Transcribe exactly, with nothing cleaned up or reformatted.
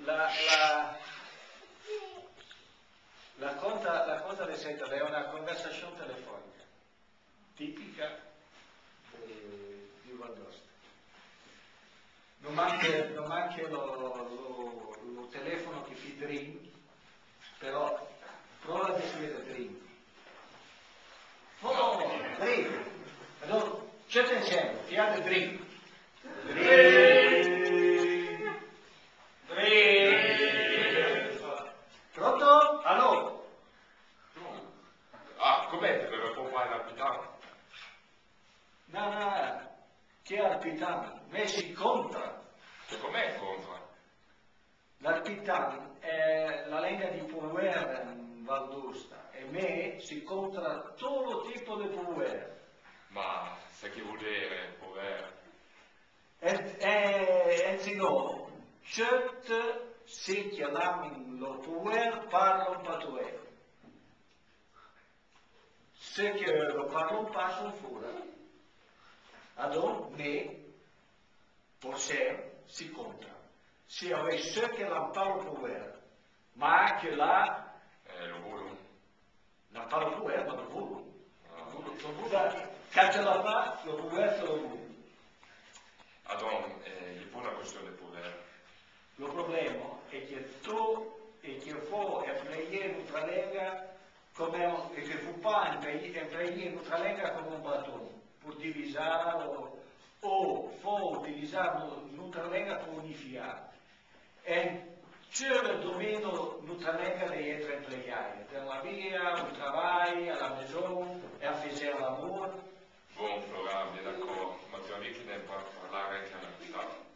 La, la, la conta, la conta de Senta l'è una conversachón telefónica tipica de, de Val d'Aosta. No manca, no manca lo, lo, lo telefono que fé drin, però prova de scrivere drin. Oh, drin. Allora, tuti insieme, fiade drin. Drin. Drin. Pronto? Aló? Ah, comète, me pò parlà l'arpitan? No, no, que arpitan? Mé si contra. E comète contra? L'arpitan l'è la lenga di pover in Val d'Aosta, e mé si contra tot lo tipo de pover. Ma ce que vol dere, pover? E, e, e se no, tuti ce que l'amin lo pover parlon patoué. Ce que lo parlon passon fora. Adon, mé, por ser, si contra. Si avèi ce que l'an pa lo pover, ma que l'a... Eh, lo volon. L'an pa lo pover, ma lo volon. Ah. Lo volon, lo volon. Quand l'an pa lo pover, lo volon. Adon, eh, l'è pa una question de pover. Lo problema l'è que to, l'è que fó empleie noutra lenga come, l'è que fó pa empleie, empleie noutra lenga come un baton, por divisar o, o fó utilizar no-, noutra lenga por unifiar. En tuti doméni noutra lenga l'è étre empleiaia, ten la via, un trabalh, a la maison, e a fé l'amour. Bon, Florent, bien d'accord, ma tu as vu que n'aime pas parler avec un habitant.